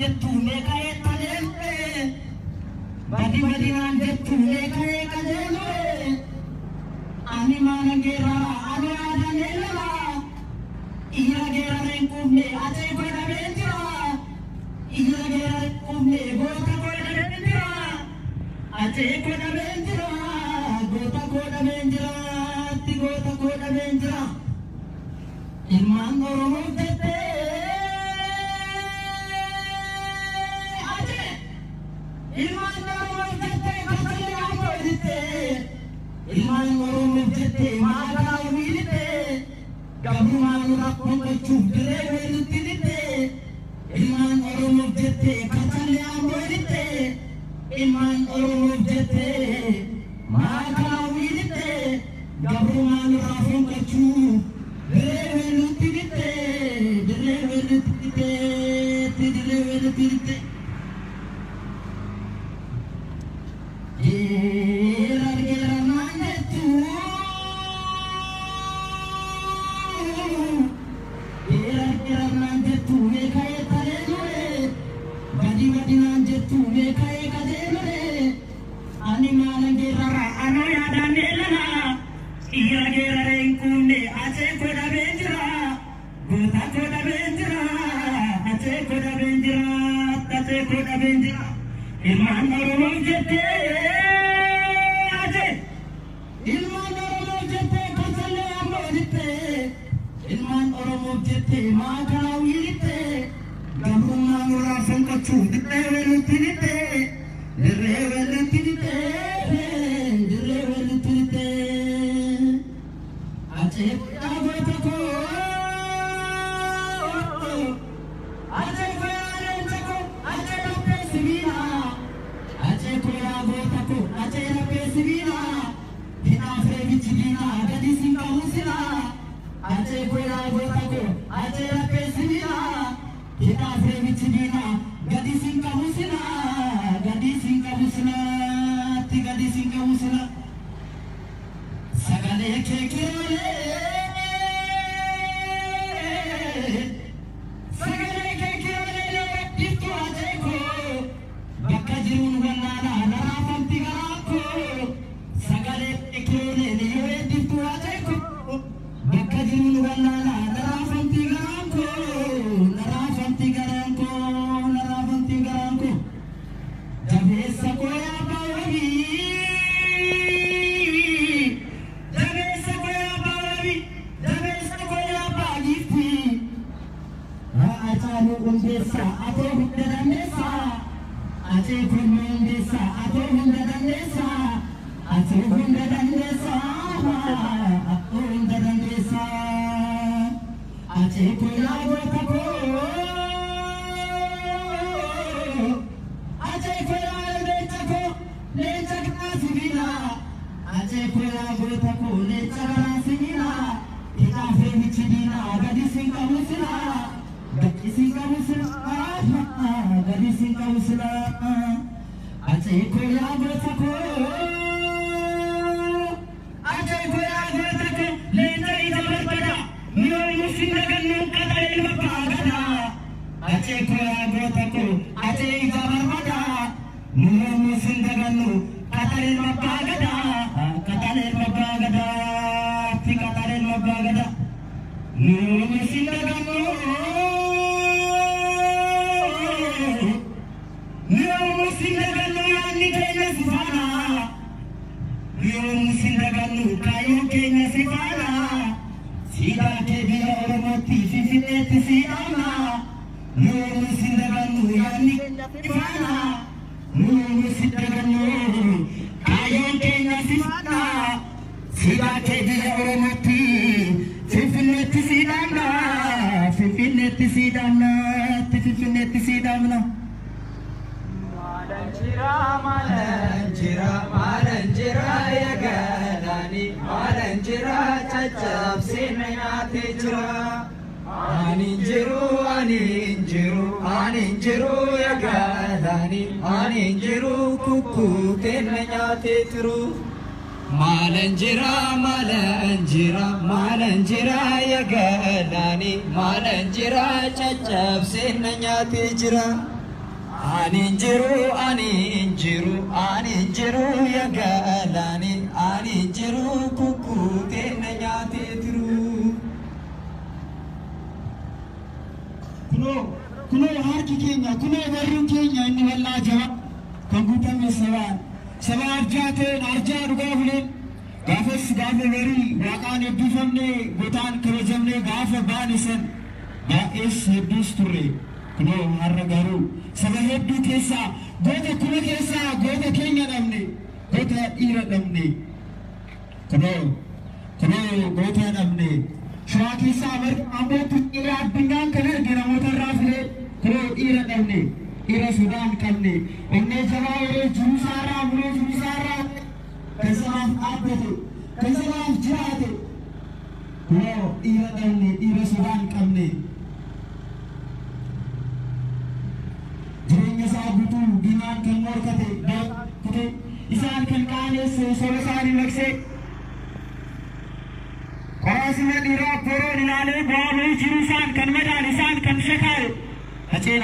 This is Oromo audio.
Jettu meeqa eettalee badi badinaan jettu meeqa eeqajeelure ani maana geerara ani aadaan lama dhiira geerara hin quufne acee godhamee jira dhiira geerara hin quufne goota godhamee jira acee godhamee jira goota godhamee jira tti goota godhamee jira ilmaan Oromoo jettee acee ilmaan Oromoof jettee gosoonni amboo jettee ilmaan Oromoof jettee maagaa miidhee gabrummaa nurraa fonqolchuuf dirree weellutti dhittee ilmaan Oromoof jettee kachalee amboo jettee ilmaan Oromoof jettee maagaa miidhee gabrummaa nurraa fonqolchuuf dirree weellutti dhittee dirree weellutti dhittee dirree weellutti dhittee. Geerar geerar naan jettu geerar geerar naan jettu meeqa eettalee ture gadi gadi naan jettu meeqa eeqatee ture ani maalan geerara anoo yaadaan eelana dhiira geerara hin quufne acee godhamee jira goota godhamee jira acee godhamee jira acee godhamee jira ilmaan Oromoof jettee acee ilmaan Oromoof jettee kosallee amboo jettee ilmaan Oromoof jettee maakalaawii jettee gabrummaa nurraa fonqolchuuf dirree weellutti dhittee dirree weellutti dhittee dirree weellutti dhittee acee guddaa goota koo acee goyaa leenca koo acee laphee sibiilaa acee goyaa goota koo acee laphee sibiilaa hidhaaf reebichi diinaa gadi siin qabu silaa acee goyaa goota koo acee laphee sibiilaa hidhaaf reebichi diinaa gadi siin qabu silaa gadi siin qabu silaatti gadi siin qabu silaa sagalee kee kirolee sagalee kee kirolee diftu acee koo bakka jiruun wallaalaa naraafamti garaa koo sagalee kee kirolee yoo eebbiftu acee koo bakka jiruun wallaalaa naraafamti garaan koo naraafamti garaan koo naraafamti garaan koo jabeessa koo yaa baawabii jabeessa koo yaa baawabii jabeessa koo yaa baagiiftii Haacaaluu Hundeessaa atoo hunda dandeessaa Acee Kulmuu Hundeessaa atoo hunda dandeessaa atoo hunda dandeessaa atoo hunda dandeessaa Acee koo yaa goota koo Acee koo yaa leenca koo leenca garaa sibiilaa Acee koo yaa goota koo leenca garaa sibiilaa hidhaaf reebichi diinaa gadi siin qabu silaa gadi siin qabu silaa gadi siin qabu silaa Acee koo yaa goota koo Acee koo yaa goota koo leenca ija barbada mi'oomu sin dagannu qaxalee ilma abbaa gadaa Acee koo yaa goota koo acee ija barbada mi'oomu sin dagannu qaxalee ilma abbaa gadaa qaxalee ilma abbaa gadaa ti qaxalee ilma abbaa gadaa mi'oomu sin dagannu mi'oomu sin dagannu yaadni keenya si faana mi'oomu sin dagannu kaayyoon keenya si faana siidaa kee biyya Oromootti Finfinneetti si dhaabna mi'oomu sin dagannu yaadni keenya si faana mi'oomu sin dagannu kaayyoon keenya si faana siidaa kee biyya Oromootti Finfinneetti si dhaabna Finfinneetti si dhaabna Finfinneetti si dhaabna. Maalanjira maalanjira maalanjira eegalani maalanjira caccabsee na nyaatee jira. Ani hin jiru ani hin jiru ani hin jiru eegalani ani hin jiru kukkutee na nyaatee jiru. Maalanjira maalanjira maalanjira eegalani maalanjira caccabsee na nyaatee jira. Ani jiru ani jiru ani jiru ya galaani ani jiru kukkutee na nyaatee jiru. Kunoo kunoo harki keenya kunoo barruun keenya inni bal'aa jaba kan guutame sabaan saba arjaa ta'een arjaa dhugaa buleen gaafas gaafa barii waaqaan eebbifamne gootaan kabajamne gaafa baane san baay'ees hedduus turre kunoo har'a garuu saba hedduu keessaa goota kuma keessaa goota keenya dhabne goota dhiira dhabne kunoo kunoo goota dhabne Shawaa keessaa marga ambootti dhiira addunyaan kan arge namoota irraa filee kunoo dhiira dhabne dhiira sodaa hin qabne onnee jabaa yeroo jiruu isaarraa muree jiruu isaarraa kan sabaaf dhaabbate kan sabaaf jiraate kunoo dhiira dhabne dhiira sodaa hin qabne. Jireenya isaa guutuu diinaan kan morkate kute isaan kan qaaneesse soba isaanii maqsee qoraasuma dhiiraa boroon ilaalee bu'aa bahii jiruu isaan kan madaale isaan kan shakaale. Haceen